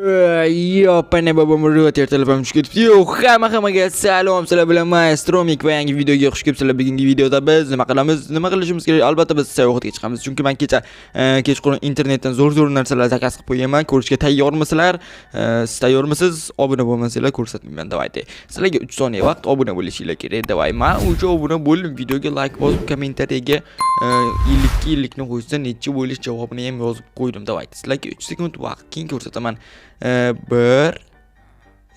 Yopane bobom rot ertalab ham tushib ketibdi. Yo, hamma hammaga salom. Sizlar bilan Maestromik va yangi videoga xush kelibsizlar. Bugungi videoda biz nima qilamiz? Nima qilishimiz kerak? Albatta biz sayohatga chiqamiz. Chunki men kecha kechqurun internetdan zo'r-zo'r narsalar zakaz qilib qo'yganman. Ko'rishga tayyormisizlar? Siz tayyormisiz? Obuna bo'lmasanglar, ko'rsatmayman. Давайте. Sizlarga 3 soniya vaqt obuna bo'lishinglar kerak. Давай. Men o'sha obuna bo'ldim. Videoga like bosib, kommentariyaga 52 50 ni qo'ysa necha bo'lish javobini ham yozib qo'ydim. Давайте. Sizlarga 3 sekund vaqt, keyin ko'rsataman. Bir,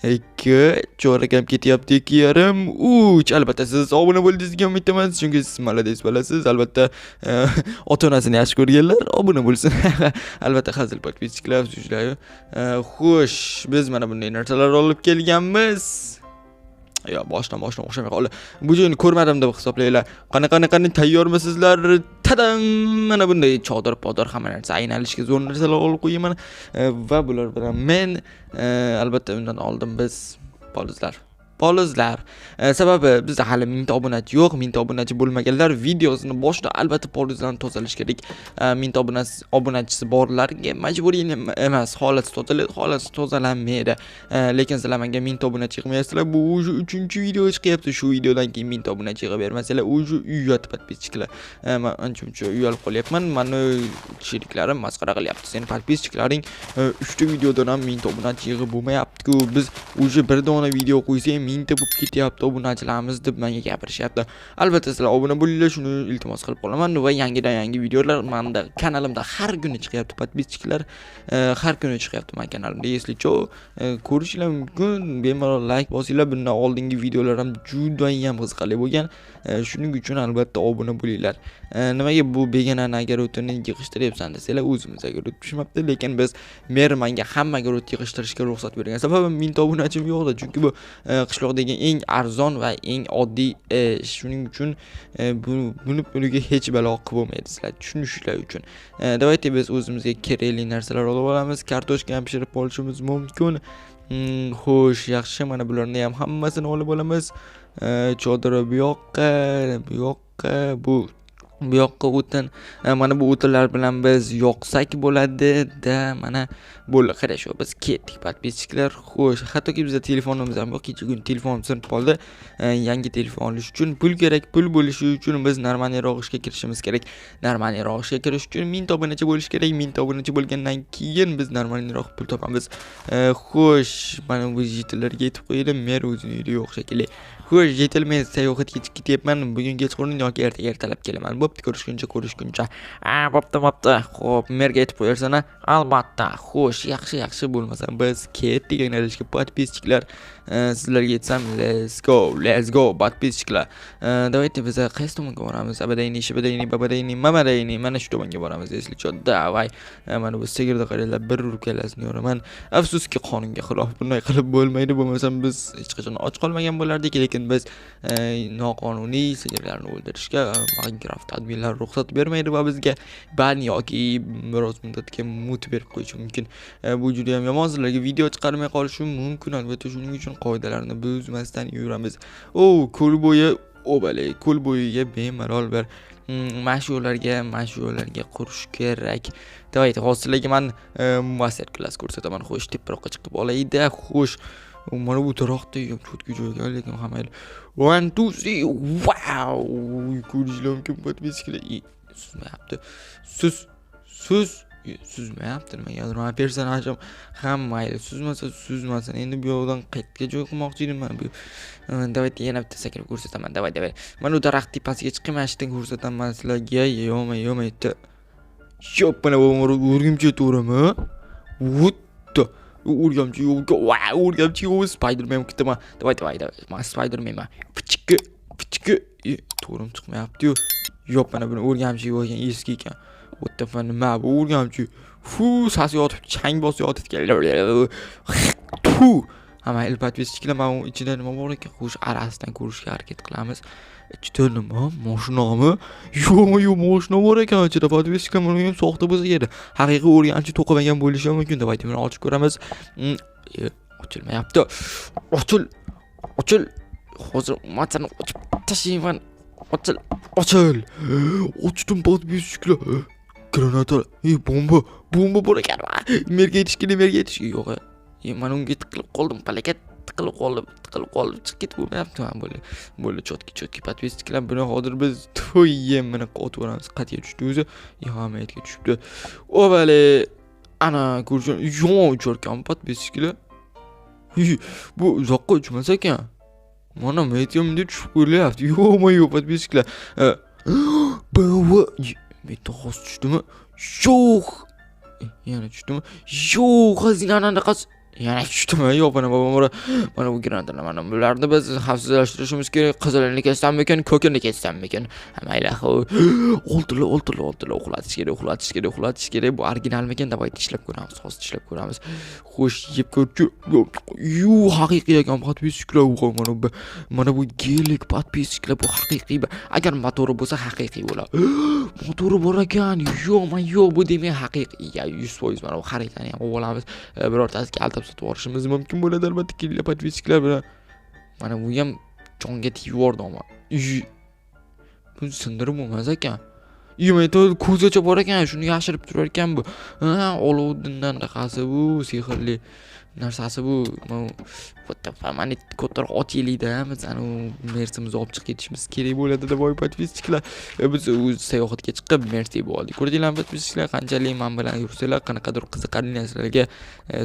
ikki, chorak ham ketyapti, 2,5, uch. Albatta siz obuna bo'ldingiz degan umiddaman, chunki siz молодец bolasiz. Albatta ota onasini yaxshi ko'rganlar obuna bo'lsin. Albatta hazil, подписчик lar. Xo'sh, biz mana bunday narsalar olib kelganmiz. Yo, boshdan boshdan o'xshamay qoldi. Bu joyni ko'rmadim deb hisoblanglar. Qani, qani, qani, tayyormisizlar? Tadam! Mana bunday chodir podir, hamma narsa, aynalishga zo'r narsalar olib qo'yaman. Va bular bilan men albatta undan oldin biz polizlar, polizlar. Sababi bizda hali 1000 ta obunachi yo'q. 1000 ta obunachi bo'lmaganlar videosini boshida albatta polizlarni tozalash kerak. 1000 ta obunachisi borlarga majburiy emas, xohlasa tozalaydi, xohlasa tozalanmaydi. Lekin sizlar menga 1000 ta obunachi yig'mayapsizlar. Bu уже uchinchi video chiqyapti. Shu videodan keyin 1000 ta obunachi yig'ib bermasanglar, уже uyat, подписчик lar. Man ancha muncha uyalib qolyapman. Mani sheriklarim masxara qilyapti: "Seni подписчик laring uchta videodan ham 1000 ta obunachi yig'ib bo'lmayapti-ku, biz уже bir dona video qo'ysak, 1000 ta bo'lib ketyapti obunachilarimiz", deb menga gapirishyapti. Albatta sizlar obuna bo'linglar, shuni iltimos qilib qolaman. Va yangidan yangi videolar manda kanalimda har kuni chiqyapti, подписчик lar. Har kuni chiqyapti mani kanalimda, если что, ko'rishinglar mumkin. Bemalol like bosinglar. Bundan oldingi videolar ham judayam qiziqarli bo'lgan. Shuning uchun albatta obuna bo'linglar. Nimaga bu begonani огород ini yig'ishtiryapsan desanglar, o'zimiz огород pishmabdi, lekin biz mer manga hamma огород yig'ishtirishga ruxsat bergan. Sababi 1000 ta obunachim yo'qda, chunki bu qishloqdagi eng arzon va eng oddiy ish. Shuning uchun buni puliga hech balo qilib bo'lmaydi, sizlar tushunishlar uchun. Давайте biz o'zimizga kerakli narsalar olib olamiz. Kartoshka ham pishirib olishimiz mumkin. Xo'sh, yaxshi, mana bularni ham hammasini olib olamiz. Chodiri bu yoqqa, bu yoqqa, bu yoqqa o'tin. Mana bu o'tinlar bilan biz yoqsak bo'ladi da. Mana, bo'ldi, хорошо, biz ketdik, подписчик lar. Xo'sh, hattoki bizda telefonimiz ham yo'q. Kecha kun telefonim sinib qoldi. Yangi telefon olish uchun pul kerak. Pul bo'lishi uchun biz нормальный roq ishga kirishimiz kerak. Нормальный roq ishga kirish uchun 1000 ta obunachi bo'lish kerak. 1000 ta obunachi bo'lgandan keyin biz нормальный roq pul topamiz. Xo'sh, mana bu житель larga yetib qo'ydim. Mer o'zini uyida yo'q shekilli. Xo'sh, житель, men sayohatga chiqib ketyapman. Bugun kechqurun yoki ertaga ertalab kelaman. Bo'pti, ko'rishguncha, ko'rishguncha. A, bo'pti, bo'pti. Xo'p, merga aytib qo'yarsan a? Albatta. Xo'sh, yaxshi, yaxshi, bo'lmasa biz ketdik yo'nalishga, подписчик lar. Sizlarga aytsam, let's go, let's go, подписчик lar. Давайте biz qaysi tomonga boramiz? Abadayni, shibadayni, babadayni, mamadayni, mana shu tomonga boramiz, если что. Давай. Mana bu sigirni qaranglar, bir urib kallasini yoraman. Afsuski, qonunga xilof bunday qilib bo'lmaydi. Bo'lmasam biz hech qachon och qolmagan bo'lardik, lekin biz noqonuniy sigirlarni o'ldirishga Minecraft adminlar ruxsat bermaydi va bizga ban yoki biroz muddatga mut berib qo'yishi mumkin. Bu juda ham yomon, sizlarga video chiqarmay qolishim mumkin. Albatta shuning uchun qoidalarni buzmasdan yuramiz. O, ko'l bo'yi, obale, ko'l bo'yiga bemalol bir mana shu yo'llarga, mana shu yo'llarga qurish kerak. Давайте, hozir sizlarga man master klass ko'rsataman. Xo'sh, teparoqqa chiqib olayda. Xo'sh, mana bu daraxtda ham cho'tka joy ekan, lekin ha, mayli. One, two, three, wow! Ko'rishlar mumkin, подписчик lar. Suzmayapti. Suz, suz, suzmayapti nimagadir mana personajim ham. Mayli, suzmasa suzmasin. Endi bu yoqdan qayerga joy qilmoqchi edim man bu? Давайте yana bitta sakrab ko'rsataman. Давай, давай, mana u daraxt tepasiga chiqib, mana shu yerdan ko'rsataman sizlarga. Yo'qmi, yo'qmi, yerda yo'q. Mana o'rgimchi, to'g'rimi? Вот o'rgamchi yo'q, va o'rgamchi yo'q. Spiderman kutaman. Давай, давай, давай, man Spidermanman. Pichki, pichki, to'g'rim chiqmayapti-yu. Yo'q, mana buni o'rgamchi yo'q ekan, eski ekan. What the fuck, nima bu o'rgamchi? Fu, sasi yotib, chang bosib yotibdi. Tu ha, mayli, подписчик lar, mana u ichida nima bor ekan? Xo'sh, arasidan ko'rishga harakat qilamiz. Ichida nima, moshinami? Yo'q, yo'q, moshina bor ekan ichida, подписчик lar. Buni ham soxta bo'lsa kerak, haqiqiy o'rgamchi to'qimagan bo'lishi ham mumkin. Давайте buni ochib ko'ramiz. Ochilmayapti. Ochil, ochil, hozir man ochib tashlayman. Ochil, ochil, ochdim, подписчик lar. Granata, ey, bomba, bomba bor ekan. Merga yetish kerak, merga yetish yo'q. Mana unga tiqilib qoldim, palakat tiqilib qoldim, tiqilib qoldim, chiqib ketib bo'lmayapti. Bo'ldi. Bo'ldi, чётко, чётко подписчик lar, buni hozir biz to'yim mana otib yuboramiz. Qayerga tushdi o'zi? Hamma tushibdi. Obale. Ana ko'rishim, yomon uchar ekan подписчик lar. Bu uzoqqa uchmas ekan. Mana men tushib qo'yilyapti. Yo'q, подписчик lar. BMW bitta hozir tushdimi? Yo'q. Yana tushdimi? Yo'q, xazinani anaqasi yana tushdimi? Yo'q, mana mana bu granatlar, mana bularni biz xavfsizlashtirishimiz kerak. Qizilini kessammikin, ko'kini kessammikin? Mayli, oltinli, oltinli, oltinli uxlatish kerak, uxlatish kerak, uxlatish kerak. Bu originalmikin? Давай tishlab ko'ramiz, hozir tishlab ko'ramiz. Xo'sh, yeb ko'rchi. Yu, haqiqiy ekan подписчик lar. Mana bu gelik подписчик lar, bu haqiqiy. Agar motori bo'lsa haqiqiy bo'ladi. Motori bor ekan. Yo'q, man yo'q, bu demak haqiqiy. Ya 100% mana bu xaritani ham olib olamiz. Birortasiga aldab sotib yuborishimiz mumkin bo'ladi albatta, kelinglar подписчик lar bilan. Mana bu ham jonga tegib yubordi ammo. Buni sindirib bo'lmas ekan. Ko'zacha bor ekan, shuni yashirib turar ekan bu. Ha, Olovdindan anaqasi bu, sehrli narsasi bu. What the fuck, mana kattaroq ot yeliyda biz ana Mersimizni olib chiqib ketishimiz kerak bo'ladi, voy подписчик lar. Biz o'z sayohatga chiqib Mersi bo'ldik. Ko'rdinglarmi подписчик lar, qanchalik men bilan yursanglar, qanaqadir qiziqarli narsalarga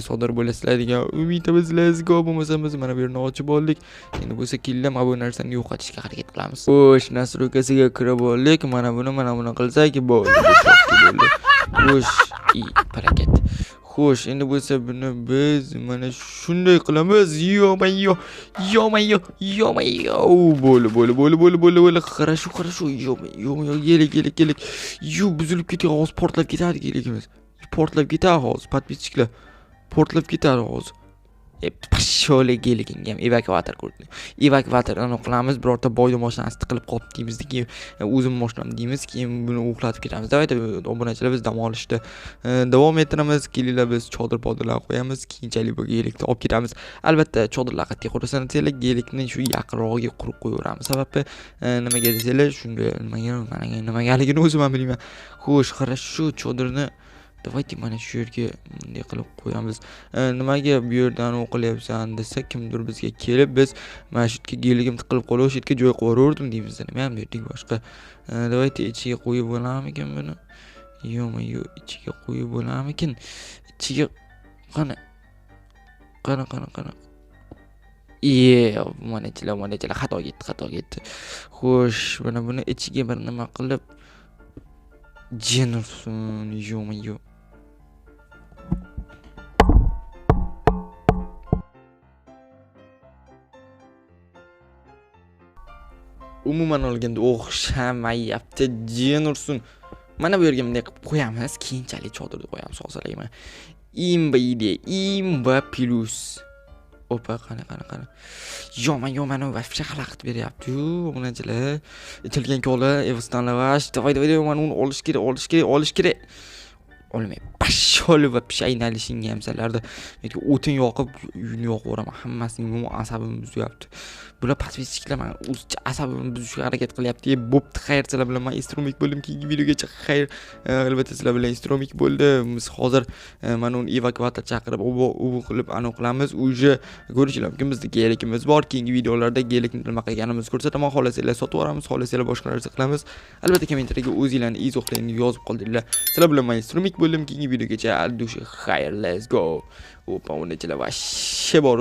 sodir bo'lasizlar degan umiddamiz. Let's go. Bo'lmasa biz mana bu yerni ochib oldik. Endi bo'lsa kelinglar, mana bu narsani yo'qotishga harakat qilamiz. Xo'sh, nasrukasiga kirib oldik. Mana buni, mana buni qilsak bo'ldi. Xo'sh, harakat. Xo'sh, endi bo'lsa buni biz mana shunday qilamiz. Yo-ma-yo, yo-ma-yo, yo-ma-yo. Bo'ldi, bo'ldi, bo'ldi, bo'ldi, bo'ldi, bo'ldi. Хорошо, хорошо. Yo-ma-yo, yo, kelik, kelik, kelik. Yu, buzilib ketdi, hozir portlab ketadi keligimiz. Portlab ketadi hozir, подписчик lar. Portlab ketadi hozir. Pashsholi geligingga ham evakuator ko'rdi. Evakuator uni qilamiz, birorta boyni mashinasi tiqilib qolibdi deymiz, keyin o'zim mashinam deymiz, keyin buni uxlatib ketamiz. Давайте obunachilar, biz dam olishda davom ettiramiz. Kelinglar, biz chodir podirlar qo'yamiz, keyinchalik bu gelikni olib ketamiz. Albatta chodirlar qayerga qurasan desanglar, gelikni shu yaqinrog'iga qurib qo'yaveramiz. Sababi nimaga desanglar, shunga nimaga, nimagaligini o'zim ham bilmayman. Xo'sh, хорошо, chodirni давайте mana shu yerga bunday qilib qo'yamiz. Nimaga bu yerdan o'qilyapsan desa, kimdir bizga kelib, biz mana shu yerga geligim tiqilib qolib, o'sha yerga joy qo'yib yubordim deymiz. Nima ham derdik boshqa. Давайте ichiga qo'yib bo'larmikin buni? Yo'qmi, yo'q, ichiga qo'yib bo'larmikin? Ichiga qani? Qani, qani, qani. Mana ichilar, mana ichilar xato ketdi, xato ketdi. Xo'sh, mana buni ichiga bir nima qilib jin ursin, yo'qmi, yo'q. Umuman olganda o'xshamayapti, jin ursin. Mana bu yerga bunday qilib qo'yamiz, keyinchalik chodirni qo'yamiz hozir. Imba ideya, imba plus. Opa, qani, qani, qani. Yo'q, yo'q, mana вообще xalaqit beryapti-yu, obunachilar. Ichilgan kola, Evstan lavash. Давай, давай, mana uni olish kerak, olish kerak, olish kerak. Olmay, pashsholi va pishaynalishingga ham sizlarda. Men o'tin yoqib, uyni yoqib yuboraman. Hammasining asabimni buzyapti. Bular подписчик lar meni o'zicha asabimni buzishga harakat qilyapti. Bo'pti, xayr, sizlar bilan men Istromik bo'ldim. Keyingi videogacha xayr. Albatta sizlar bilan Istromik bo'ldi. Biz hozir mana uni evakuator chaqirib, u qilib aniq qilamiz. Уже ko'rishinglar mumkin, bizda gelikimiz bor. Keyingi videolarda gelikni nima qilganimizni ko'rsataman. Xohlasanglar sotib yuboramiz, xohlasanglar boshqa narsa qilamiz. Albatta kommentariyga o'zinglarni izohlaringni yozib qoldiringlar. Sizlar bilan men Istromik bo'ldim. Keyingi videogacha dushi xayr, let's go. Opa, uni ichida вообще bor.